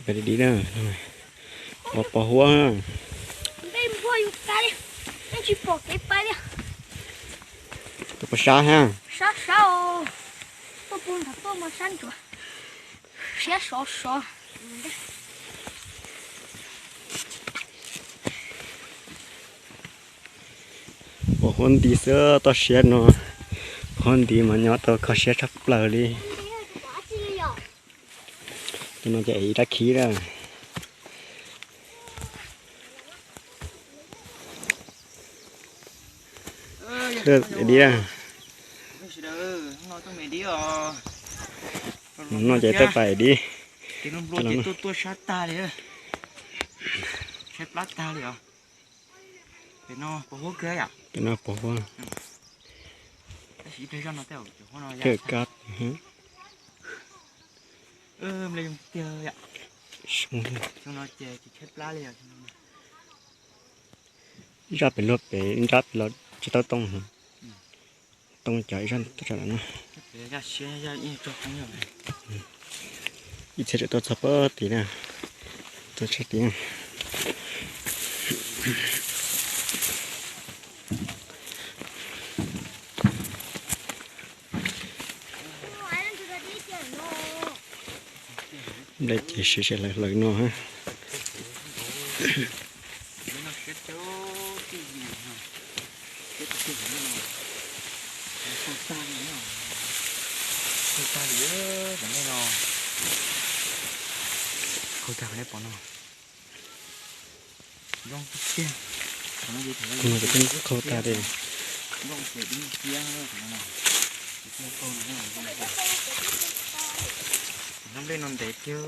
Pais dib na, pos huab. Tus pos sab ha. Pos huab nti xwb toj siab no, huab nti mas nyob tau kho siab tshaj plaws li. Tus no ces ib rab khib na. Dib na. No ces tuaj pais dib. Tuaj tuaj sab tag li, saib plab tag li os. Pem no pos huab kawg yom. Pem no pos huab. Tab sis ib pliag zoj no tej zaum cov huab no ya kab. Hle zoo tiag yom. Xyoo no ces tsis tshaib plab li os. Zaj pem luag pem nrab pem los tsis tau tooj. Tooj cov ib zaj no. Ib txhia tseem tuaj txog pem tid na. Tuaj txog tid. Nplej ces siv sij hlawv hlawv no. Kaug tag qhov nej pom no. Zoo tiag tiag. Qhov no ces pheej kaug tag li. Nplej no ntev tiag.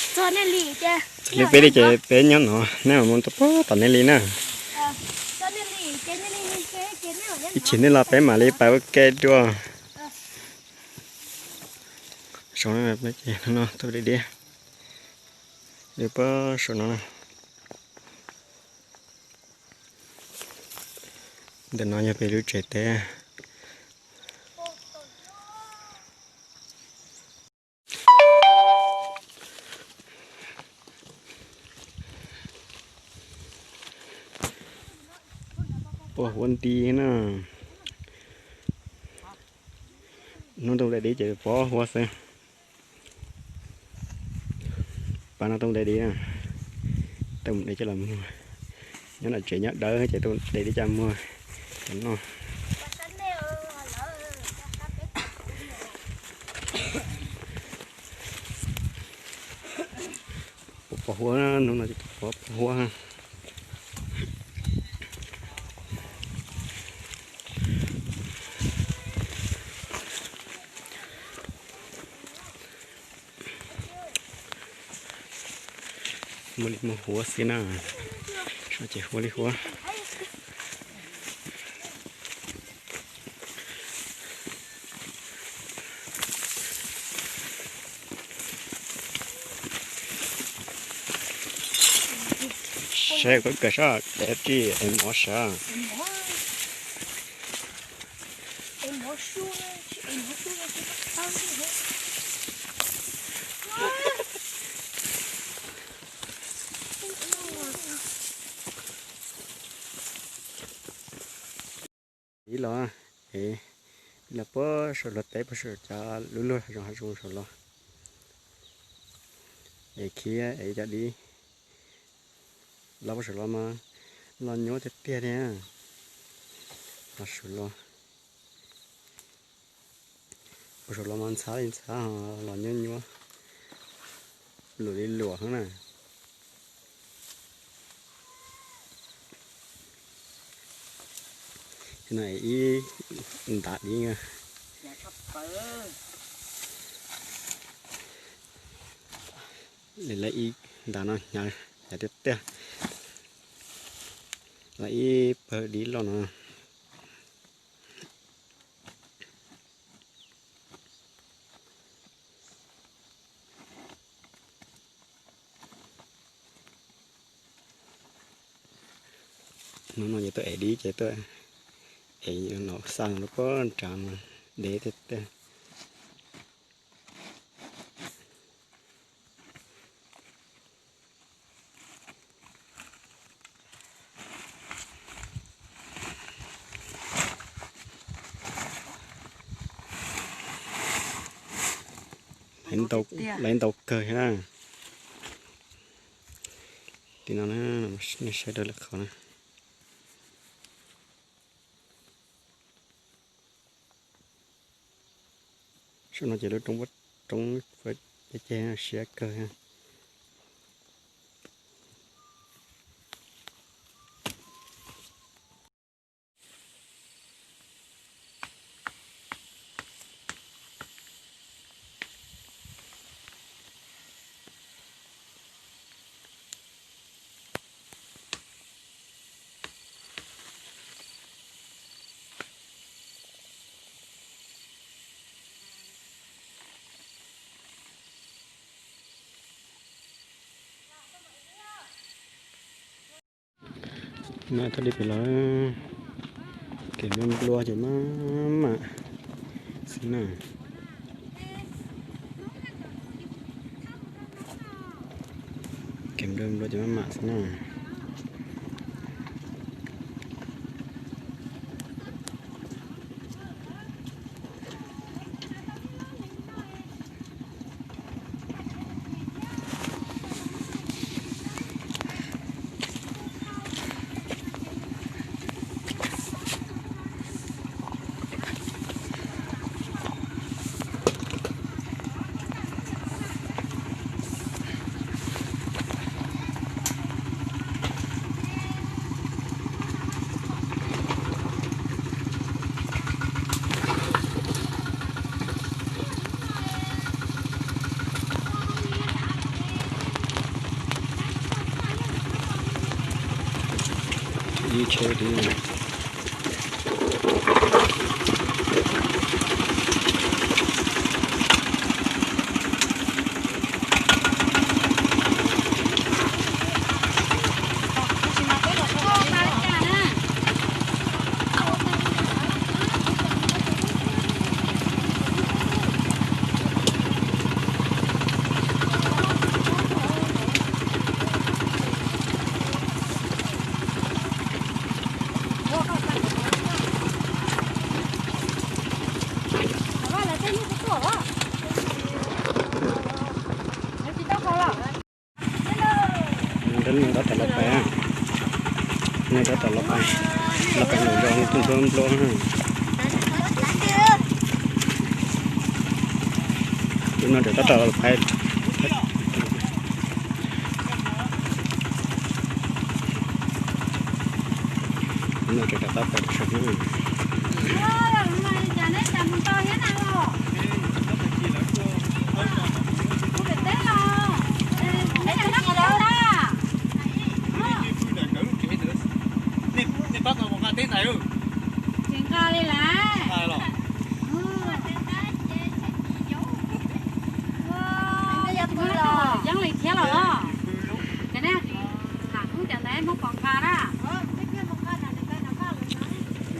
Txog nej li ces peb nyob no, nej mam mus tom nej li na. Ib chim nej los peb mam li pais ua ke dua. Saum no tuaj dib dib. Lub pab saum no. Ntawm no yog peb lub tsev teb. Pos huab nti na. Hnub tuaj de dib ces pos huab xwb. Pab no tuaj de dib na. Tuaj de coj los muag. Nyob nram tsev nyob dawb ces tuaj de dib coj muag cov noj. Pos huab, hnub no ces pos huab. Muaj li muaj huab xwb na. Saib ces huab li huab. Saib koj kawm sab es tij es mov sab. Ib los, ib los puag saum luag teb puag saum cov lub luag zoo hav zoov saum los. Es khiav es cov dib los puag saum los mas los nyuaj tiag tiag li. Los saum los, puag saum los mas ntxhab li ntxhab, los nyuaj nyuaj, luam li luam xwb na. No ib ntav dib, lawv ib ntav no hnyav tiag tiag. Lawv ib pawg dib loj no. No no ces tuaj ev dib ces tuaj ev no xa no rau pob nrad no, dev tiag tiag. Laiv ntau kawg thiab na. Tim no na, nej saib rau lawv qhov na. Saum no ces lub roob, roob ceg ceg siab kawg. Mas thaum dib pem los, kev nplua nplua ces maj mam xwb na. Kev nplua nplua ces maj mam xwb na. Ib tsheb dib. Tab tom los pais, nej tab tom los pais, los pais nraum zos nplua nplua. Lub no tseem tab tom los pais. Lub no tseem rov qab pais rau saum no. Nej pab tau nqa teb ntais. Tsis nqa li lawm. Nqa los. Yog tus no yeeb li thiab los. Ces nej lam hnub cov ntawd muab pov nqa na.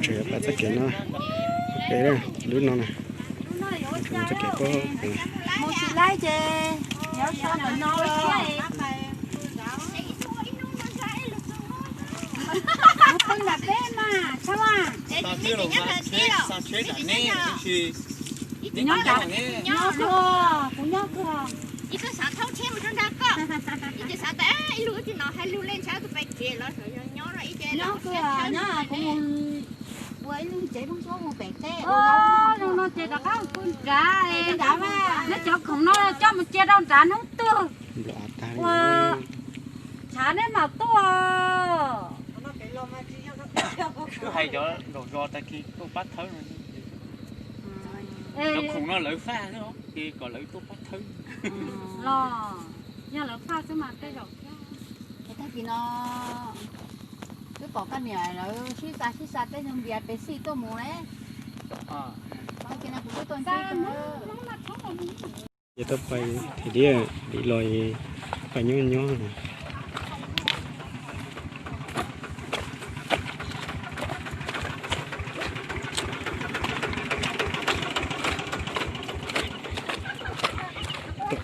Tseem yuav pais txoj kev no, pem lub no na. Txoj kev puag pem. Mus tsis laib ces yuav so ntawm no. Mus pw nram peb mas, Tshaj Vaj. Xa tsheb los, xa tsheb, xa tsheb nram neb, tab sis nyob nram, nyob kawg, kuv nyob kawg. Ib tug xav thauj tsheb mus rau nram koj, ib tug xav tias ib lub ub tsis no hais lus li ntshai tus pais tsev los nyob ib ce nyob kawg, nyob kuv mus ua ib lub tsev poob suab mus pem teb. Zoo no ces rov qab mus pw nrad, neb cov khoom no coj mus cia rau nrad hnub twg ua tshav neb mam tuaj. Twb hais cov nraum zos tag kis tuaj pab thawb no. Cov khoom no lawv faj xwb, ces kom lawv tuaj pab thawb. Los yog lawv faj xwb mas tej zaum thiab. Tag kis no twb pom koj niam lawv sib xa sib xa tej zoo npias pes xij tuaj mus ne. Tag kis no kuv twb tuaj ntsib koj. Ces tau pais thim dib, dib los pais nyob nyob.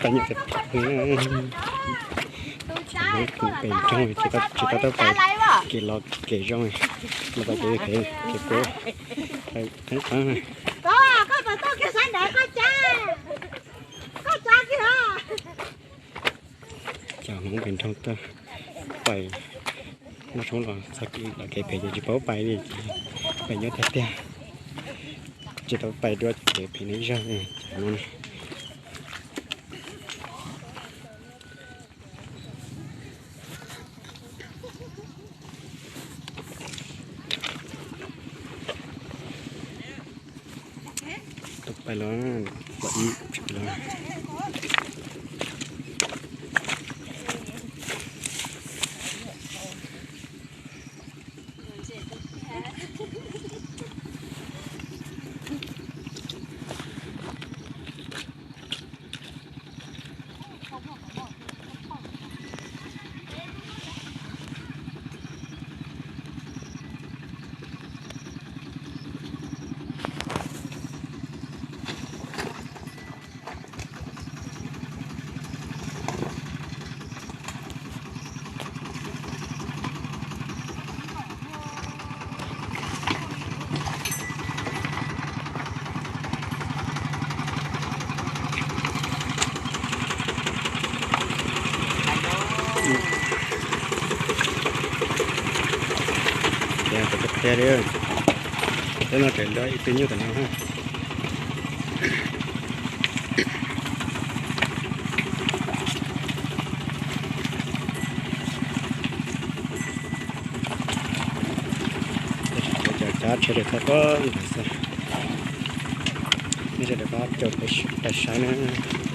Pais nyuam qhuav, pais nroog tsis tau, tsis tau pais kev los kev zoo, los pais kev phem kev kub. Cov Hmoob pais nroog tuaj pais noj tshoob los txog kev los kev phem ces tsis paub pais li, ces pais nyob tiag tiag, tsis tau pais dua kev phem li zog. Tau pais los, los ib tsis los. Qhia li, peb no tseem nrog ib tug nyuj tom no. Cov tsheb lawv txog pob ntawd xwb. Nej sawv daws pab caum peb saib na.